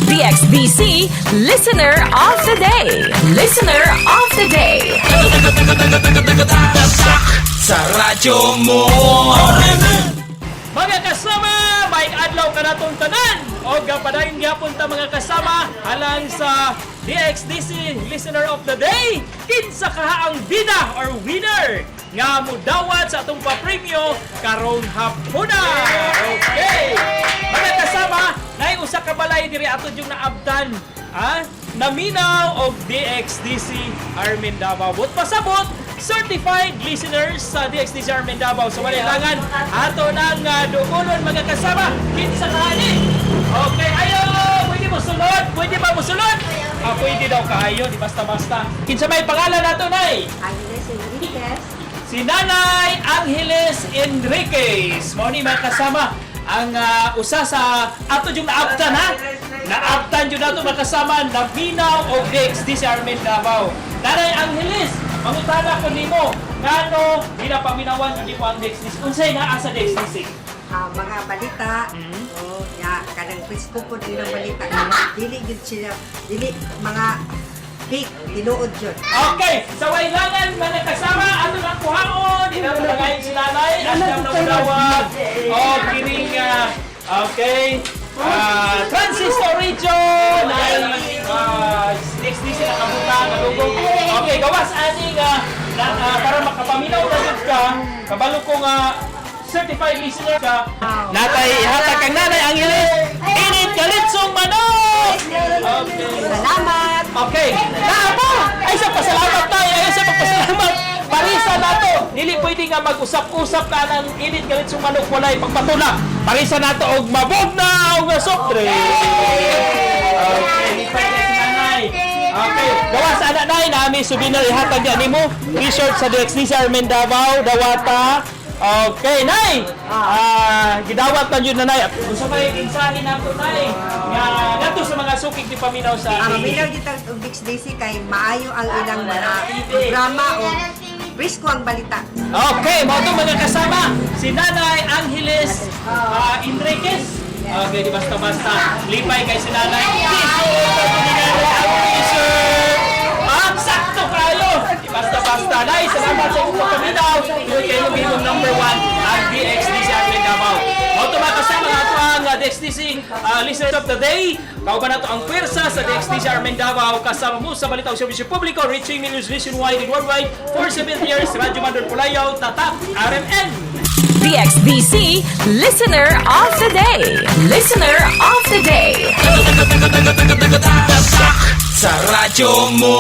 DXDC Listener of the Day. Listener of the Day. Sa radyo mo. Mga kasama, may adlaw kanatong tanan. O padayon gyapon ta, mga kasama, alang sa DXDC Listener of the Day. Kinsa kaha ang bida or winner nga mudawat sa atong papremyo karong hapuna? Okay. Mga kasama, naay usa ka balay diri ato yung naabtan. Ah, naminaw og DXDC Armin Davao. But pasabot, certified listeners sa DXDC Armin Davao. So walay langan, ato nang dukulon, mga kasama, kinsa kaani. Okay, ayo, pwede mo sulod, pwede ba mo sulod? Ah, pwede daw kaayo, di basta-basta. Kinsa may pangalan nato, Nay? Agnes Enriquez. Si Nanay Angeles Enriquez. Mao ni, mga kasama, ang usa sa ato yung naabtan, ha. Naabtan jud nato, mga kasama, naminaw og DXD si Armin Davao. Nanay Angeles, mangutana ko nimo ngano ginapaminawan jud nimo ang DXDC? Unsay naa sa DXDC? Ah, mga balita, oh, ya, kanang presko po din ang balita. Dili gyud sila, dili mga fake, tinuod jud. Okay, sa wailangan, mga kasama, ato nang kuhaon, inang ngayon si Nanay, at siyang namudawag, o kining, okay, Transistor Radio, na next day sila kabuta, nalugong. Okay, gawas aning, para makapaminaw na jud ka, kabalo ko nga, certified listener ka, natay, ihatag kang Nanay Angeles, init kalitsong manok! Okay. Salamat! Okay. Napo! Ay sa pasalamat tayo. Ay sa pagpasalamat. Parisa nato. Dili pwede nga mag-usap-usap ka ng init galit sa manok walay pagpatula. Parisa nato og mabugnaw nga soft drink. Okay, lipay na si nanay. Okay, gawa sa anak nay nami souvenir ihatag niya nimo. T-shirt sa DXD sa Armin Davao, Dawata. Okay, Nay. Ah, gidawat na yun na, Nay. Unsa may mensahe nato, Nay, nga ngadto sa mga sukig ni paminaw sa Ang maminaw gyud ang og DXDC kay maayo ang ilang mga programa o presko ang balita. Okay, mao to, mga kasama, si Nanay Angeles Enriquez. Okay, di basta-basta. Lipay kay si Nanay. T-shirt! Ang ni Nanay ang t-shirt! Ah, sakto kayo! Di basta-basta. Nay, salamat sa inyong pagpaminaw. Tuloy kayo imong number one ang DXDC Armin Davao. Mao to, mga kasama, ato ang DXDC Listeners of the Day. Kauban nato ang pwersa sa DXDC Armin Davao kasama mo sa Balita ug Serbisyo Publiko, reaching millions nationwide and worldwide for 7 years. Radyo Mandor Pulayaw, Tatak, RMN! DXDC Listener of the Day. Listener of the Day. Sa radyo mo.